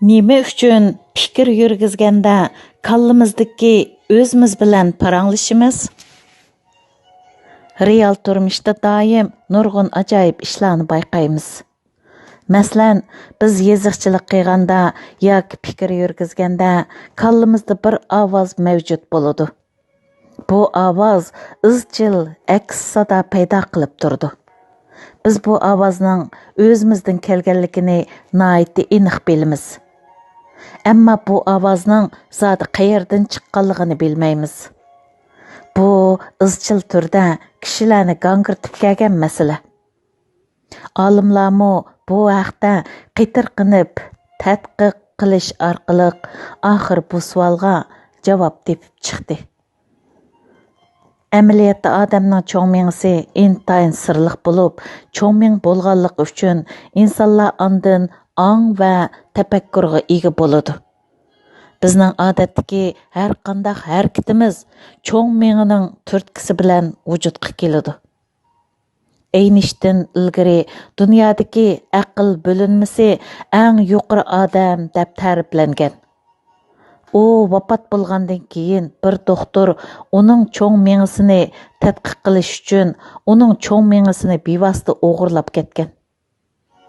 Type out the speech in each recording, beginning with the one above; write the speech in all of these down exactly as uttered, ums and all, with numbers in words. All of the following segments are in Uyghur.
نېمە ئۈچۈن پىكىر يۈرگۈزگەندە كاللىمىزدىكى ئۆزىمىز بىلەن پاراڭلىشىمىز؟ رېئال تۇرمۇشتا دائىم نۇرغۇن ئاجايىپ ئىشلارنى بايقايمىز. مەسىلەن، بىز يېزىقچىلىق قىلغاندا ياكى پىكىر يۈرگۈزگەندە كاللىمىزدا بىر ئاۋاز مەۋجۇت بولىدۇ. بۇ ئاۋاز ئىزچىل ئەكس سادا پەيدا قىلىپ تۇرىدۇ. بىز بۇ ئاۋازنىڭ ئۆزىمىزدىن كەلگەنلىكىنى ناھايىتى ئېنىق بىلىمىز. ئەمما بۇ ئاۋازنىڭ زادى قەيەردىن چىققانلىقىنى بىلمەيمىز. بۇ ئىزچىل تۈردە كىشىلەرنى گاڭگىرىتىپ كەلگەن مەسىلە. ئالىملارمۇ بۇ ھەقتە قېتىرقىنىپ تەتقىق قىلىش ئارقىلىق ئاخىر بۇ سوئالغا جاۋاب تېپىپ چىقتى. ئەمەلىيەتتە ئادەمنىڭ چوڭ مېڭىسى ئىنتايىن سىرلىق بولۇپ، چوڭ مېڭە بولغانلىقى ئۈچۈن ئىنسانلار ئاندىن ئاڭ ۋە تەپەككۇرغا ئىگە بولىدۇ. بىزنىڭ ئادەتتىكى ھەر قانداق ھەرىكىتىمىز چوڭ مېڭىنىڭ تۈرتكىسى بىلەن ۋۇجۇدقا كېلىدۇ. ئەينىشتىن ئىلگىرى دۇنيادىكى ئەقىل بۆلۈنمىسى ئەڭ يۇقىرى ئادەم دەپ تەرىپلەنگەن. ئۇ ۋاپات بولغاندىن كېيىن بىر دوختۇر ئۇنىڭ چوڭ مېڭىسىنى تەتقىق قىلىش ئۈچۈن ئۇنىڭ چوڭ مېڭىسىنى بىۋاسىتە ئوغرىلاپ كەتكەن.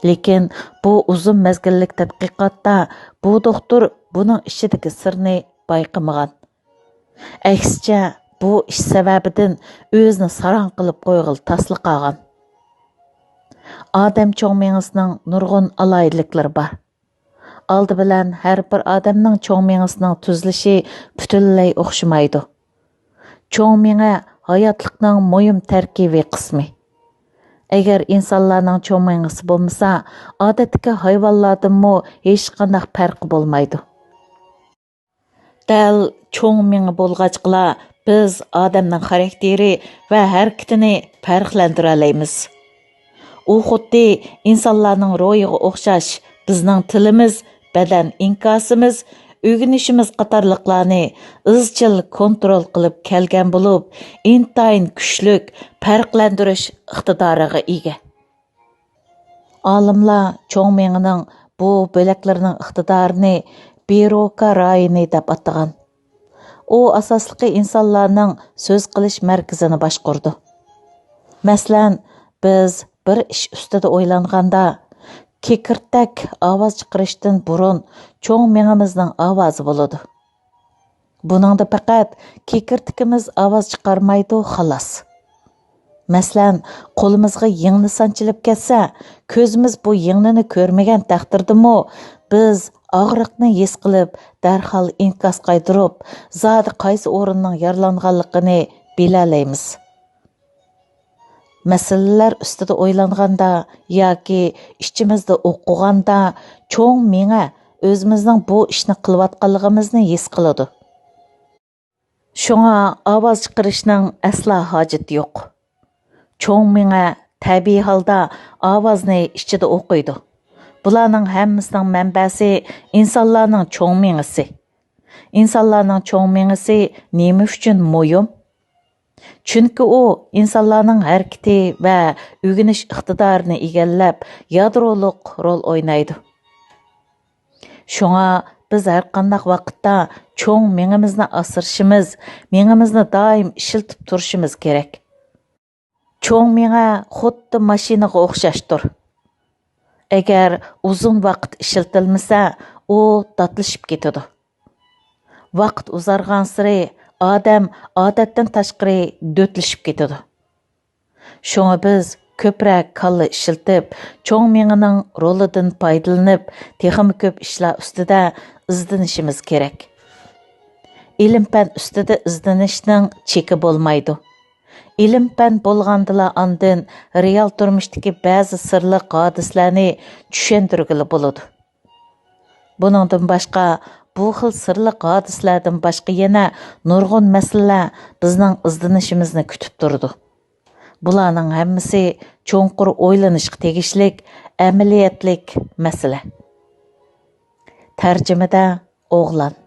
لېكىن بۇ ئۇزۇن مەزگىللىك تەتقىقاتتا بۇ دوختۇر بۇنىڭ ئىچىدىكى سىرنى بايقىمىغان. ئەكسىچە، بۇ ئىش سەۋەبىدىن ئۆزىنى ساراڭ قىلىپ قويغىلى تاسلا قالغان. ئادەم چوڭ مېڭىسىنىڭ نۇرغۇن ئالاھىدىلىكلىرى بار. ئالدى بىلەن ھەر بىر ئادەمنىڭ چوڭ مېڭىسىنىڭ تۈزۈلۈشى پۈتۈنلەي ئوخشىمايدۇ. چوڭ مېڭە ھاياتلىقنىڭ مۇھىم تەركىبىي قىسمى. ئەگەر ئىنسانلارنىڭ چوڭ مېڭىسى بولمىسا، ئادەتتىكى ھايۋانلاردىنمۇ ھېچقانداق پەرقى بولمايدۇ. دەل چوڭ مېڭە بولغاچقىلا، بىز ئادەمنىڭ خاراكتېرى ۋە ھەرىكىتىنى پەرقلەندۈرەلەيمىز. ئۇ خۇددى ئىنسانلارنىڭ روھىغا ئوخشاش، بىزنىڭ تىلىمىز، بەدەن ئىنكاسىمىز، ئۆگىنىشىمىز قاتارلىقلارنى ئىزچىل كونترول قىلىپ كەلگەن بولۇپ، ئىنتايىن كۈچلۈك پەرقلەندۈرۈش ئىقتىدارىغا ئىگە. ئالىملار چوڭ مېڭىنىڭ بۇ بۆلەكلىرىنىڭ ئىقتىدارىنى بىروكا رايونى دەپ ئاتىغان. ئۇ ئاساسلىقى ئىنسانلارنىڭ سۆز قىلىش مەركىزىنى باشقۇرىدۇ. مەسىلەن، بىز بىر ئىش ئۈستىدە ئويلانغاندا، كېكىردەك ئاۋاز چىقىرىشتىن بۇرۇن چوڭ مېڭىمىزنىڭ ئاۋازى بولىدۇ. بۇنىڭدا پەقەت كېكىردىكىمىز ئاۋاز چىقارمايدۇ، خالاس. مەسىلەن، قولىمىزغا يىڭنە سانچىلىپ كەتسە، كۆزىمىز بۇ يىڭنىنى كۆرمىگەن تەقدىردىمۇ، بىز ئاغرىقنى ھېس قىلىپ، دەرھال ئىنكاس قايتۇرۇپ، زادى قايسى ئورۇننىڭ يارىلانغانلىقىنى بىلەلەيمىز. مەسىلىلەر ئۈستىدە ئويلانغاندا ياكى ئىچىمىزدە ئوقۇغاندا، چوڭ مېڭە ئۆزىمىزنىڭ بۇ ئىشنى قىلىۋاتقانلىقىمىزنى ھېس قىلىدۇ. شۇڭا ئاۋاز چىقىرىشنىڭ ئەسلا ھاجىتى يوق. چوڭ مېڭە تەبىئىي ھالدا ئاۋازنى ئىچىدە ئوقۇيدۇ. بۇلارنىڭ ھەممىسىنىڭ مەنبەسى ئىنسانلارنىڭ چوڭ مېڭىسى. ئىنسانلارنىڭ چوڭ مېڭىسى نېمە ئۈچۈن مۇھىم؟ چۈنكى ئۇ ئىنسانلارنىڭ ھەرىكىتى ۋە ئۆگىنىش ئىقتىدارىنى ئىگىلەپ، يادرولۇق رول ئوينايدۇ. شۇڭا بىز ھەرقانداق ۋاقىتتا چوڭ مېڭىمىزنى ئاسرىشىمىز، مېڭىمىزنى دائىم ئىشلىتىپ تۇرۇشىمىز كېرەك. چوڭ مېڭە خۇددى ماشىنىغا ئوخشاشتۇر. ئەگەر ئۇزۇن ۋاقىت ئىشلىتىلمىسە، ئۇ داتلىشىپ كېتىدۇ. ۋاقىت ئۇزارغانسېرى ئادەم ئادەتتىن تاشقىرى دۆتلىشىپ كېتىدۇ. شۇڭا بىز كۆپرەك كاللا ئىشلىتىپ، چوڭ مېڭىنىڭ رولىدىن پايدىلىنىپ، تېخىمۇ كۆپ ئىشلار ئۈستىدە ئىزدىنىشىمىز كېرەك. ئىلىم-پەن ئۈستىدە ئىزدىنىشنىڭ چېكى بولمايدۇ. ئىلىم-پەن بولغاندىلا ئاندىن رېئال تۇرمۇشتىكى بەزى سىرلىق ھادىسىلەرنى چۈشەندۈرگىلى بولىدۇ. بۇنىڭدىن باشقا، بۇ خىل سىرلىق ھادىسىلەردىن باشقا يەنە نۇرغۇن مەسىلىلەر بىزنىڭ ئىزدىنىشىمىزنى كۈتۈپ تۇرىدۇ. بۇلارنىڭ ھەممىسى چوڭقۇر ئويلىنىشقا تېگىشلىك ئەمەلىيەتلىك مەسىلە. تەرجىمىدە ئوغلان.